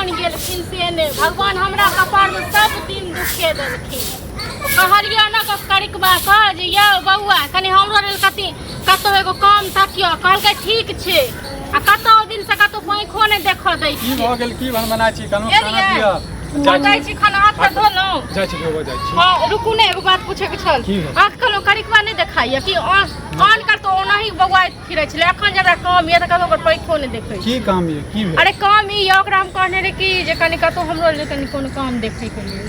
भगवान गेलखिन से नहि, भगवान हमरा कपारमे सब दिन दुखे देलखिन। कहलियै ने करिकबा कह जे यौ बौआ कनि हमरो लेल कथी कतहु एगो काम तकियौ, कहलकै ठीक छै, आ कतहु दिनसँ कतहु पाँखो नहि देखऽ दै की छै। भऽ गेल? की भनभना छी? कहलहुँ खाना एलियै? दिअ। जाइ जाइ छी खाना, हाथ पैर धोलहुँ? जाइ छी, धोबऽ जाइ छी। हँ, रुकू ने, एगो बात पूछैके छल। की भेल? अहाँके कहलहुँ करिकबा नहि देखाइए कि आन कर तऽ ओनाही बौआइत फिरै छलै, एखन जे हमरा काम यऽ तऽ कतहु ओकर पैखो नहि देखै छी। की काम यऽ? की भेल? अरे काम ई यऽ, ओकरा हम कहने रही कि जे कनि कतहु हमरो लेल कनि कोनो काम देखैके लेल।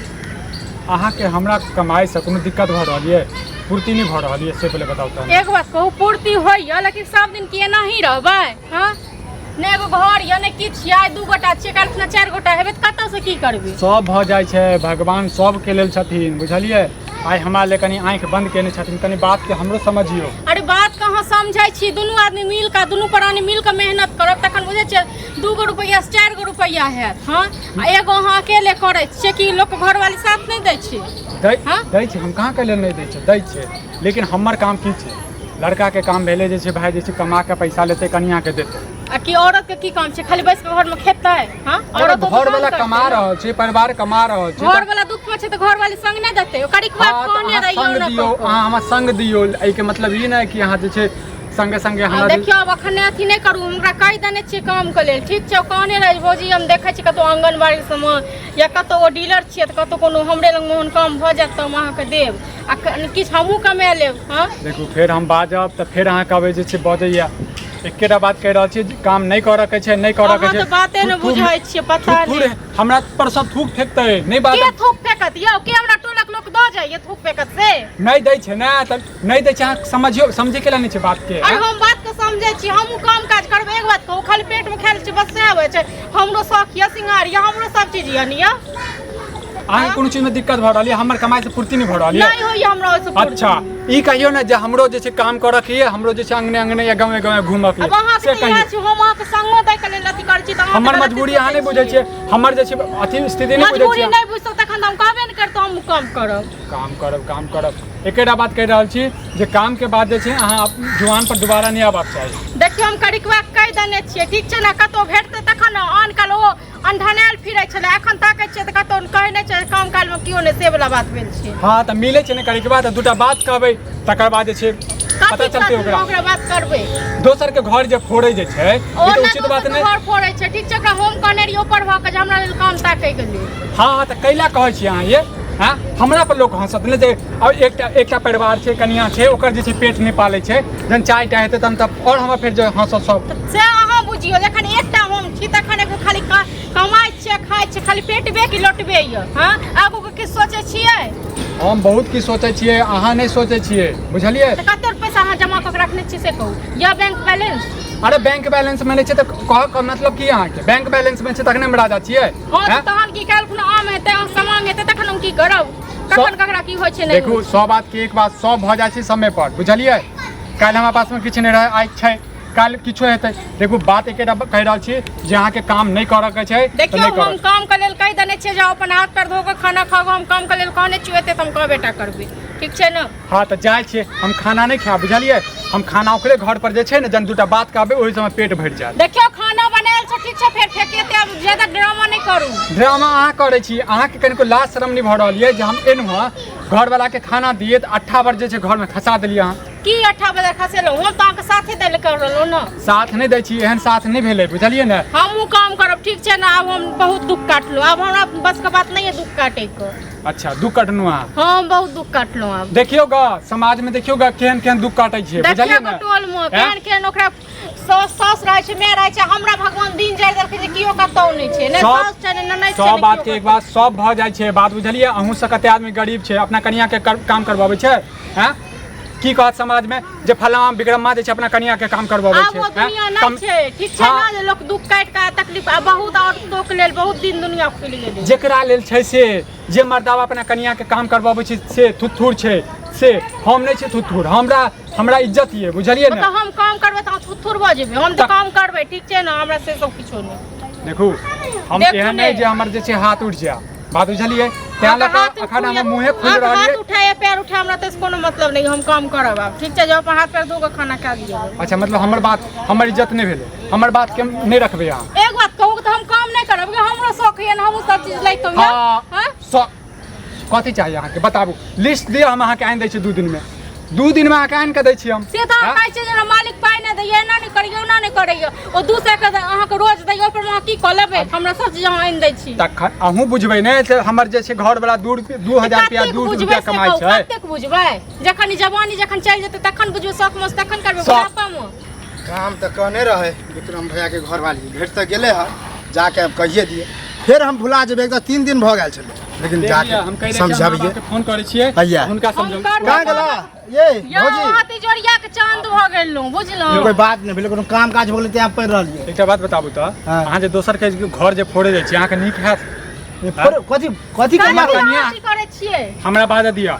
अहाँके हमरा कमाइसँ कोनो दिक्कत भऽ रहल यऽ? पूर्ति नहि भऽ रहल यऽ? से पहिले बताउ तऽ। एगो बात कहू, पूर्ति होइए लेकिन सब दिन की एनाही रहबै? हँ, नहि एगो घर यऽ नहि किछु यऽ, आइ 2 गोटा छियै, काल्हि खुना 4 गोटा हेबै तऽ कतऽसँ की करबै? सब भऽ जाइ छै, भगवान सबके लेल छथिन, बुझलियै? आइ हमरा ले कनि आँखि बन्द केने छथिन, कनि बातके हमरो समझियौ। अरे बात कहाँ समझै छी, दुनू आदमी मिल कऽ, दुनू प्राणी मिल कऽ मेहनत करब तखन बुझै छियै 2 गो रुपैआसँ 4 गो रुपैआ हैत। हँ, आ एगो अहाँ अकेले करै छियै कि लोकके घरवाली साथ नहि दै छै? दै हँ? दै छै, हम कहाँ कहलियै नहि दै छै, दै छै, लेकिन हमर काम की छै? लड़काके काम भेलै जे छै भाय जे छै कमा कऽ पैसा लेतै, कनियाके देतै। आ की औरत के की काम छै? खाली बैस के घर में खेतै? हां, औरत घर वाला कमा रहल छै, परिवार कमा रहल छै। घर वाला दुख में छै तऽ घर वाली संग नहि देतै? ओकर एक बात कहने रहियो संग ने दियौ, अहाँ हमरा संग दियौ, एहिके मतलब ई नहि कि अहाँ जे छै संगे संगे हमरा। देखियौ, आब अखन अथी नहि करू, हम ओकरा कहि देने छियै काम के लेल, ठीक छै? कहने रहै भौजी हम देखै छी कतहु आंगनबाड़ी सबमे या कतहु ओ डीलर छियै तऽ कतहु कोनो हमरे लग ओहन काम भऽ जायत तऽ हम अहाँके देब आ किछु हमहूँ कमा लेब। हँ, देखू, फेर हम बाजब तऽ फेर अहाँ कहबै जे छै बजैया। एकेटा बात कहि रहल छी, काम नहि करऽ के छै, नहि करऽ के अहाँ छै। तऽ बाते नहि बुझै छियै, पता नहि। हमरा पर सब थूक फेकतै, नहि बात। के थूक फेकत यौ? के हमरा टोलक लोक दऽ जाइए थूक फेकत से? नहि दै छै ने तऽ नहि दै छै। अहाँ समझियौ, समझे के नहि छै बात के। अरे हम बात के समझै छी, हमहूँ काम काज करबै। एक बात कहू, खाली पेट में खायल छी बस सएह होइ छै? हमरो शौख यऽ, सिंगार यऽ, हमरो सब चीज यऽ ने यऽ। अहाँके कोनो चीजमे दिक्कत भऽ रहल यऽ? हमर कमाइसँ पूर्ति नहि भऽ रहल यऽ? नहि होइए हमरा ओहिसँ पूर्ति। अच्छा, ई कहियौ ने जे हमरो जे छै काम करऽ के यऽ, हमरो जे छै अंगने अंगने या गाँवे गाँवे घूमऽ के अब अहाँके से तऽ इएह कहियौ। छै, हम अहाँके संगो दै के लेल अथी करै छी तऽ अहाँ तऽ हमर गलत मजबूरी अहाँ नहि सोचै बुझै छियै, हमर जे छै अथी स्थिति नहि बुझै मजबूरी छियै। नहि बुझतौ तखन तऽ हम कहबे नहि करतौ हम काम करब। काम करब, काम करब, एकेटा बात कहि रहल छी जे काम के बाद जे छै अहाँ जुआन पर दोबारा नहि आबक चाही। देखियौ, हम करिकवा के कहि देने छियै, ठीक छै ने? कतहु भेटतै तखन ने। आन काल ओ अनढनायल फिरै छलै, एखन ताकै छियै तऽ कतहु कहै नहि छै, काम कालमे केओ नहि, से वला बात भेल छै। हँ, तऽ मिलै छै ने करिकवा तऽ दूटा बात कहबै, तकर बाद जे छै पता कथी चलतै कथी ओकरा। ओकरा बात करबै? दोसर के घर जे फोड़ै जे छै, ई ओ तऽ नहि उचित बात दोसरके नहि। घर फोड़ै छै, ठीक छै? ओकरा हम कहने रहियै ऊपर भऽ कऽ जे हमरा लेल काम ताकै के लेल। हँ, तऽ कैला कहै छियै अहाँ ये? हँ, हमरा पर लोक हँसत ने जे अब एकटा एकटा परिवार छै, कनिया छै, ओकर जे छै पेट नहि पालै छै, जहन 4टा हेतै तहन तऽ आओर हमरा फेर जे हँसत सब। से अहाँ बुझियौ, जखन एकटा हम छी तखन एगो खाली कमाइ छियै, खाइ छियै, खाली पेटबे कि लोटबे यऽ? हँ, आगूके किछु सोचै छियै? हम बहुत किछु सोचै छियै, अहाँ नहि सोचै छियै, बुझलियै? तऽ कते पैसा अहाँ जमा कऽ के रखने छियै से कहू, या बैंक बैलेंस? अरे बैंक बैलेंस में नहि छै तऽ कहऽ के मतलब की अहाँके? बैंक बैलेंस में छै तखने हम राजा छियै। हँ, तऽ हैं? तहन की काल्हि खुना आम हेतै, समांग हेतै, तखन हम की करब? कखन ककरा की होइ छै नहि देखू होइ छै। 100 बात के एक बात, सब भऽ जाइ छै समय पर, बुझलियै? काल्हि हमरा पासमे किछु नहि रहै, आइ छै, काल्हि किछो हेतै। देखू, बात एकेटा कहि रहल छी जे अहाँके काम नहि करऽ के छै तऽ देखियौ, नहि हम करऽ। काम के लेल कहि देने छियै जे अपन हाथ पैर धो कऽ खाना खाउ। हम काम के लेल कहने छियै, एते तऽ हम कहबे टा करबै, ठीक छै ने? हँ, तऽ जाइ छियै, हम खाना नहि खायब, बुझलियै? हम खाना ओकरे घर पर जे छै ने, जहन दूटा बात कहबै ओहि समय पेट भरि जायत। देखियौ, खाना बनायल छै, ठीक छै? फेर फेकेते, आब ज्यादा ड्रामा नहि करू। ड्रामा अहाँ करै छी। अहाँके कनिको लाज शरम नहि भऽ रहल यऽ जे हम एलहुँ हँ, घरवलाके खाना दियै तऽ अट्ठा बर जे छै घरमे खसा देलियै अहाँ। की अट्ठा बदल खसेलहुँ? हम तऽ अहाँके साथे दै लए कर रहलहुँ ने। साथ नहि दै छी, एहन साथ नहि भेलै, बुझलियै ने? हमहूँ काम करब, ठीक छै ने? आब हम बहुत दुख काटलहुँ, आब हमरा बसके बात नहि यऽ दुख काटैके। अच्छा, दुख कटलहुँ अहाँ? हँ, हम बहुत दुख काटलहुँ आब। देखियौ ग, समाजमे देखियौ ग केहन केहन दुख काटै छियै, देखियौ बुझलियै ग ने? टोलमे हैं? केहन केहन ओकरा साउस साउस रहै छै, माय रहै छै, हमरा भगवान दिन जारि देलखिन जे केओ कतहु नहि छै, नहि सब साउस छै, नहि ननैद छै, सब नहि बात केओ के एक बात, सब भऽ जाइ छै बात, बुझलियै? अहूँ से कते आदमी गरीब छै, अपना कनिया के काम करबाबै छै? हैं, की कहत समाज में जे फलामा बिक्रमा जे छै अपना कनिया के काम करबाबै आब छै? ओ हैं? दुनिया नहि छै, ठीक छै हाँ। ने, जे लोक दुख काटि कऽ तकलीफ आ बहुत औरतोके लेल बहुत दिन दुनिया खुलि गेलै। जेकरा लेल छै से, जे मर्दावा अपना कनिया के काम करबाबै छै से थुथुर छै, से हम नहि छी थुथुर, हमरा हमरा इज्जत ये, बुझलियै ने? तऽ हम काम करबै तऽ अहाँ थुथुर भऽ जेबै? हम तऽ काम करबै, ठीक छै ने? हमरा से सब किछो नहि। देखू, हम देखू एहन नहि ने। जे हमर जे छै हाथ उठि जाय, बात बुझलियै? तैं लऽ कऽ एखन हमर मुँहे खुलि अहाँके रहल हाथ ये। उठाए पैर उठाए हमरा तऽ कोनो मतलब नहि, हम काम करब आब, ठीक छै? जब अपन हाथ पैर धो कऽ खाना खा लिअ। अच्छा, मतलब हमर बात, हमर इज्जत नहि भेलै, हमर बात के नहि रखबै अहाँ? एक बात कहू तऽ हम काम नहि करब? हमरो शौक रहितहुँ यौ? हाँ हाँ? कथी चाही अहाँके बताबू लिस्ट दिअ हम अहाँके आनि दै छी 2 दिनमे, 2 दिनमे अहाँके आनि कऽ दै छी हम। से तऽ अहाँ हाँ? कहै छियै जे हमरा मालिक पाइ नहि दैया, एना नहि करैया, ओना नहि करैया। ओ 200 के अहाँके रोज दैया, ओहिपर अहाँ की कऽ लेबै? हमरा सब चीज अहाँ आनि दै छी। तखन अहूँ बुझबै ने जे हमर जे छै घरवला 2000 रुपया कतेक दू बुझबै रुपया से कमाइ कहू, छै। कतेक बुझबै? जखन ई जवानी जखन चलि जेतै तखन बुझबै, शौक मौज तखन करबै। शौक। बुढ़ापामे काम तऽ कहने रहै विक्रम भैयाके घरवाली, भेट तऽ गेलै हँ, जाके आब कहिए दिए, फेर हम भुला जेबै। एक तऽ 3 दिन भऽ गेल छलै, लेकिन देख जाके लिअ, हम कहि दै छियै, हम समझाबिए। बाबाके फोन करै छियै। हैया। हुनका हम समझाउ। करबै। कहाँ गेला ये? यौ भौजी। अहाँ तिजोरिया के चांद भऽ गेलहुँ, बुझलहुँ? कोई बात नहि भेलै, कोनो काम काज भऽ गेलै तेँ पढ़ि रहलियै। एकटा बात बताबू तऽ। हाँ। अहाँ जे दोसर के घर जे फोड़े जाइ छी, अहाँके नीक हैत? कथी कथी कथी कमा कनिया- अहाँ अथी करै छियै? हमरा बाजऽ दिअ,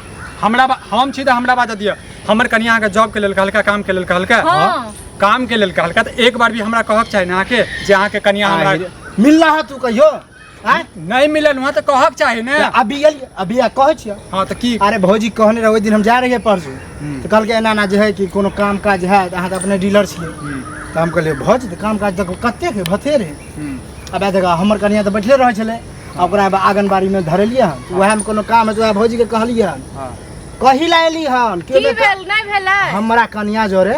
हम छी तऽ हमरा बाजऽ दिअ। हमर कनिया अहाँके जॉब के लेल कहलका, काम के लेल कहलका? हाँ। काम के लेल कहलका तऽ एक बार भी हमरा कहक चाही ने अहाँके जे अहाँके कनिया हमरा मिलला है तू कहियो आँय? नहीं मिलल वहाँ तऽ कहक चाही ने। अभी एलियै, अभी आ कहै छियै। हाँ, तऽ की? अरे भौजी कहने रहै, ओहि दिन हम जा रहियै परसू तऽ कहलकै एना एना जे है कि कोनो काम काज है तऽ अहाँ तऽ अपने डीलर छियै। तऽ हम कहलियै भऽ जेतै काम काज, तऽ कतेक है भथेर है। आब देखा, हमर कनिया तऽ बैठले रहै छलै आ ओकरा आब आंगनबाड़ीमे धरेलियै हन, तऽ उएहमे कोनो काम है तऽ उएह भौजीके कहलियै हन। कही लए एली हन की भेल, नहि भेलै? हमरा कनिया जोरे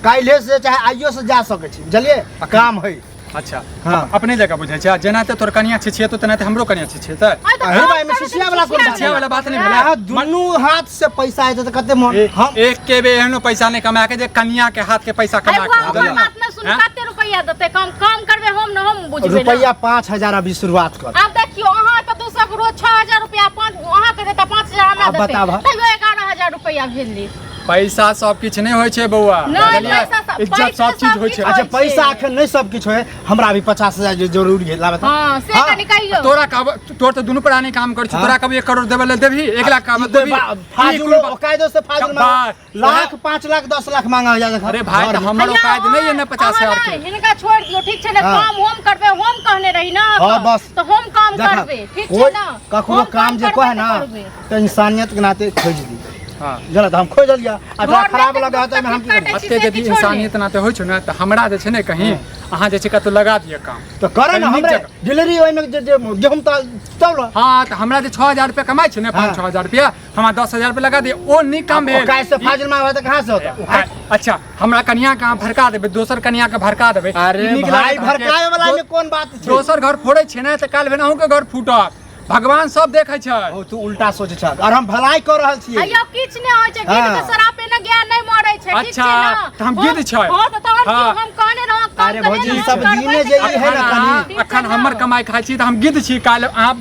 काल्हि से चाहे आइयो से जा सकै छी, बुझलियै, काम है। अच्छा। हाँ। अपने जगह बुझै छै, जेनाते तोर कनिया छै छियै तो तेनाते हमरो कनिया छै छियै तऽ। आइ तऽ अरे काम भाई, मे करै छिछिया तऽ वाला कोन बात? छिछिया वाला बात नहि भेलै। अहाँ दुनू हाथ से पैसा एतै तऽ कते मन हम एक के बे एहनो पैसा नहि कमा के जे कनिया के हाथ के पैसा अरे कमा बुआ, के ओकर बुझलियै? बात नहि सुनू। हैं? कते रुपैआ देतै? काम काम करबै हम ने, हम बुझबै ने। रुपैआ 5000 अभी शुरुआत कर। आब देखियौ, अहाँ तऽ 200 के रोज 6000 रुपैआ, पाँच अहाँके देतै, 5000 हमरा आब देतै। बताबह। तैयो 11,000 रुपैआ भेलै। पैसा सब किछु नहि होइ छै बौआ, नहि, बुझलियै? पैसा इज्जत पैसा सब चीज होइ छै। सब अच्छा, होइ छै। पैसा अखन नहि सब किछु है, हमरा अभी 50,000 जे जरूरी है, लाबे तऽ। हँ, से हाँ। कनि कहियौ। तोरा कहब, तोर तऽ दुनू प्राणी काम करै छै। हाँ। तोरा कहब 1 करोड़ देबै लेल देबही? 1 लाख कहब ई कोई देबही? ई फाजुल कोन बात? कायदो से फाजुल बात। मांगा, लाख 5 लाख 10 लाख मांगा हो जाए। अरे भाई, तऽ हमर हैया, औकात नहि है ने 50,000 अहाँ के। नहि, हिनका छोड़ि दियौ, ठीक छै ने? हाँ। काम हम करबै, हम कहने रही ना हाँ, अहाँके। बस। तऽ हम काम देखा, करबै, ठीक छै कोई ने? ककरो हम काम जे करबै कहे तऽ ना करबै। तऽ इंसानियत के नाते खोजि दी। जनत हम खोजि देलियै आ घर तोरा मे खराब एतेक लगा तऽ हम की दुख करी? तकलीफ एते से यदि किछो नहि। इंसानियत नाते होइ छै ने तऽ हमरा जे छै ने कहीं अहाँ जे छै कतहु लगा दिअ काम। तऽ करे ने। कनी नीक हमरे जगह। डिलीवरी ओहिमे जे जे गेहूँ तऽ तौल। हाँ, तऽ हमरा जे 6000 रुपया कमाइ छै ने, पाँच 6000 रुपया हमरा 10,000 रुपया लगा दिअ, ओ नीक काम भेल। ओकाय से फाजिल मांगबै तऽ कहाँ से होतै? अच्छा, हमरा कनिया के अहाँ भड़का देबै, दोसर कनिया के भड़का देबै, अरे ई नीक भाई, लागत अहाँके? भड़कावे वाला मे कोन बात छै? दोसर घर फोड़ै छै ने तऽ काल्हि भेने अहूँके घर फूटत, भगवान सब देखै छै। ओ तू उल्टा सोचै छह और हम भलाई कऽ रहल छियै। अयो, किछु नहि होइ छै, गिद्ध के शरापे ने गाय नहि मरै छै, ठीक अच्छा, छै ने? तऽ हम गिद्ध छै। हँ, तऽ तहन की? हम कहने रहौं काम अरे करे भौजी, ने, हम सब करबै दिने तऽ जे ई है ने करबै। कनि। ठीक छै अखन ने? हमर कमाइ खाइ छी तऽ हम गिद्ध छी, काल्हि अहाँ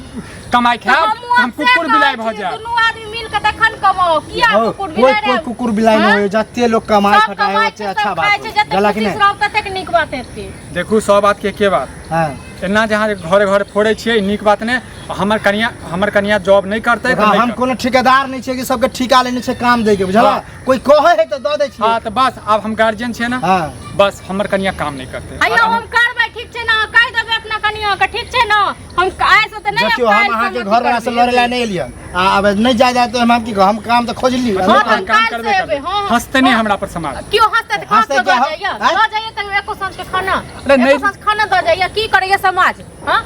कमाइ तऽ खायब हमहूँ तऽ हम आब से कुकुर बिलाइ कहै भऽ छी, जायब। दुनू आदमी मिल के तखन कमाओ, किया हौ, कुकुर कोई बिलाइ कोई रे? कुकुर बिलाइ नहि हाँ? होय, जते लोग कमाइ सब खटाइ कमाइ ओते छै, अच्छा सब बात खाइ छै, होय। जतेक गला कि खुशी नहि? से रहब ततेक नीक बात हेतै। देखू, सब बात के के बात। एना जे अहाँ घरे घरे फोड़ै छियै, ई नीक बात नहि। हमर कनिया जॉब नहि करतै तऽ देखा, नहि हम करतै। कोनो ठेकेदार नहि छियै कि सबके ठिका लेने छै काम दै के, बुझल? कोई कहै है तऽ दऽ दै छियै। हाँ, तऽ बस आब हम गार्जियन छियै ने। बस हमर कनिया काम नहि करतै। अयो, हम करबै, ठीक छै ने? अहाँ कहि देबै अपना कनिया के, ठीक छै ने? हम आइ से तऽ नहि, देखियौ, आब हम काल्हि अहाँके से घर वाला से अथी लड़े ला नहि एलियै आ आब नहि जाय जाय तऽ हम की कहब, हम काम तऽ खोजली। हाँ, हम तऽ हम काम काल्हि करबे से एबै, करबै। हाँ। हँसते नहि हमरा पर समाज। केओ हँसतै तऽ हँसतै कहाँ क्या? दऽ जाइया? आँय? दऽ जाइया तऽ एको साँझ के खाना, अरे नहि। एको साँझ खाना दऽ जाइया? की करैया समाज? हाँ,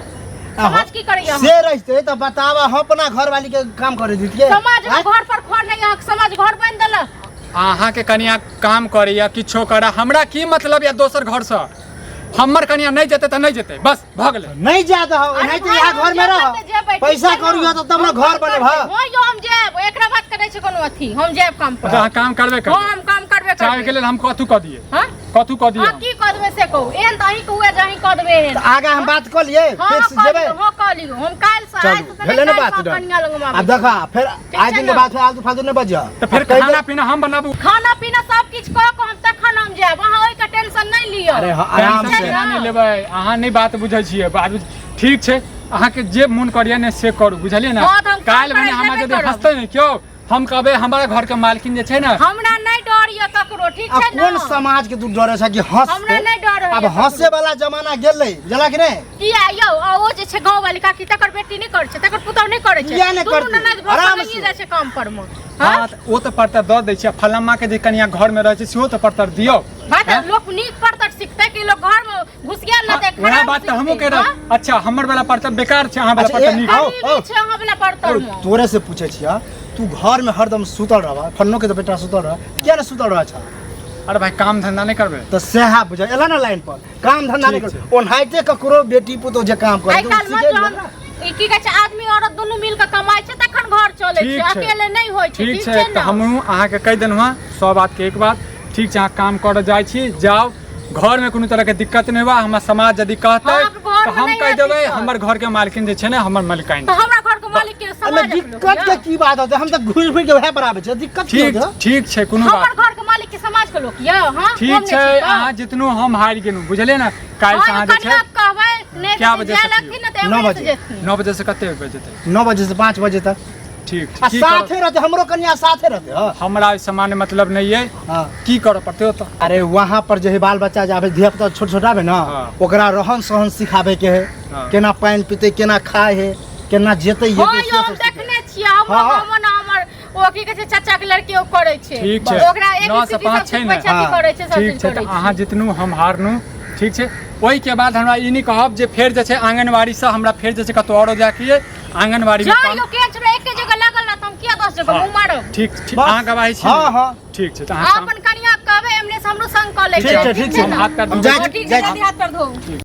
समाज की करैया? से रहिते तऽ बताब, हम अपना घर वाली के काम करे दितियै? समाज आँय? घर पर खर नहीं, अहाँके समाज घर बनि देलक। अहाँके कनिया काम करैया, किछो करै, हमरा की मतलब या दोसर घरसँ? हमर कनिया नहि जेतै तऽ नहि जेतै, बस भऽ गेलै। नहीं जा दहो। अरे नहीं तो भाई, यहाँ हम घर में जेबै रह। तऽ जेबै, ठीक पैसा छै ने? करियो तऽ तब ने हम घर काम बनेब। करबै। हँ यौ, हम जायब, एकरा बात करै छै कोनो अथी, हम जायब काम पर। तऽ अहाँ काम करबे हँ, करबै? हम काम करबे चाय के करबै। लेल हम कथू कऽ दियै? हँ? कथू कऽ दियै? अहाँ की कऽ देबै से कहू। एहन तऽ अहीँके हुए जे अहीं कऽ देबै एहन। तऽ आगा हम बात कऽ लियै? हँ। फेर हँ, से कऽ जेबै? लियौ, हँ, कऽ लियौ। हम काल्हि से, आइ चलू, से तऽ भेलै नहि, ने काल्हि बात से हम डन। कनिया लगमे आब आबै छी। देखा, फेर आइ छै दिन के ने? बाद फेर आलतू फालतू नहि बजिह। तऽ फेर आब कहि खाना पीना हम बनाबू? खाना पीना सब किछु कऽ कऽ हम तखन हम जायब, अहाँ ओहिके टेंशन नहि लिअ। अरे हाँ, आराम टेंशन से। केना नहि लेबै? अहाँ नहि बात बुझै छियै बात ठीक छै, अहाँके जे मोन करैया ने से करू, बुझलियै ने? हँ, तऽ हम काल्हि काम भने करै हमरा जेबे यदि करब। हँसतै ने केओ, हम कहबै हमरा घरके मालकिन जे छै ने। हमरा नहि डर यऽ ककरो, ठीक आ छै कोन ने? समाज के तू डरे छ कि हंसते? हमरा नहि डर होइए आब ककरो। हंसे वाला जमाना गेलै, बुझला कि नहि? किया यौ? आ ओ जे छै गाँव वाली काकी, तकर बेटी नहि करै छै, तकर पुतहु नहि करै छै? किया नहि दुनू करतै? ननद भऽ आराम कऽ से। जाइ छै काम पर मे। हाँ, तऽ ओ तऽ परतर दऽ दै छै, आ फलामा के जे कनिया घरमे रहै छै सेहो तऽ परतर दियौ। भाई, तऽ लोक नीक परतर सिखतै सिखतै कि लोग घर में घुसिया लेतै वएह खराब बात तऽ हमहूँ सिखतै, कहि रहल हाँ? अच्छा हमर वाला परतर बेकार छै अहाँ वाला अच्छा, परतर नीक आओ, गरीबी आओ। छै अहाँ वाला परतर में तोरे से पूछे छिया तू घर में हरदम सुतल रह फन्नो के तो बेटा सुतल रह किया ने सुतल रह छा अरे भाई काम धंधा नहि करबै तऽ सएह बुझा एला ना लाइन पर काम धंधा नहीं ठीक कर ओनाहिते ककरो बेटी पुतोह जे काम करे आइ काल्हि मे जहन ई की कहै छै आदमी औरत दुनू मिल के कमाइ छै तखन घर चलै ठीक छै छै। अकेले नहि होइ छै ठीक ठीक छै छै तऽ ने हमहूँ अहाँके कहि देलहुँ हँ सौ बातके एक बात ठीक छै अहाँ काम करऽ जाइ छी जाउ घरमे कोनो तरहके दिक्कत नहि हुआ हमर समाज यदि कहतै हँ, घरमे तऽ हम नहि कहि है देबै दिक्कत। हमर घरके मालकिन जे छै ने हमर मलिकाइन तऽ हमरा घर के मालिक के अरे समाज के लोक दिक्कत यऽ। के की बात होते हम तऽ घुरि फिर के वएह पर आबै छै दिक्कत की ठीक होते ठीक छै कोनो बात हमर घर के मालिक के समाज के लोक यऽ हां ठीक छै अहाँ जितनो हम हारि गेलहुँ बुझलियै ने काल्हि से हां अहाँ जे छै कनिया कहबै नहि क्या तऽ बजे जाय से लगथिन ने तऽ नौ एम्हरे से बजे। जेथिन 9 बजे से कते बजे तक 9 बजे से 5 बजे तक ठीक आ की करब? साथे रहते हमरो कनिया साथे रहते हाँ हमरा ओहि सामान्य मतलब नहि अइ हाँ की करऽ पड़तै ओतऽ अरे वहाँ पर जे है बाल बच्चा जे आबे धिया पुता छोट छोट आबे ना हाँ। ओकरा रहन सहन सिखाबे के है हाँ। केना पानि पीते केना खाए है केना जेते ये हाँ यौ हम देखने छियै हमरो हाँ। गामो ने हमर ओ की कहै छै चाचा के लड़की ओ करै छै ठीक छै। ओकरा ए नौ बी से सी डी पाँच सब छै ने? सिखबै छै अथी हाँ। करै छै सब ठीक चीज छै करै तऽ छै अहाँ जितनू हम हारनू ठीक छै ओहिके बाद हमरा ई नहि कहब जे फेर जे छै आंगनबाड़ीसँ हमरा फेर जे छै कतहु आओरो जाइके अइ आंगनबाड़ीमे जाओ काम यौ केहन छै एके जगह लागल रहत हम किया 10 जगह हाँ। मुँह मारब ठीक ठीक बस। अहाँ गवाही छी हाँ, ने? हाँ। ठीक छै तऽ अहाँ काम अपन कनिया के कहबै एमने से हमरो संग कऽ लै ठीक छै, ठीक छै। ने? हम हाथ पैर हम धोबै। जाइ हाँ, छी ठीक छै जाइ छी जल्दी हाथ पैर धोउ।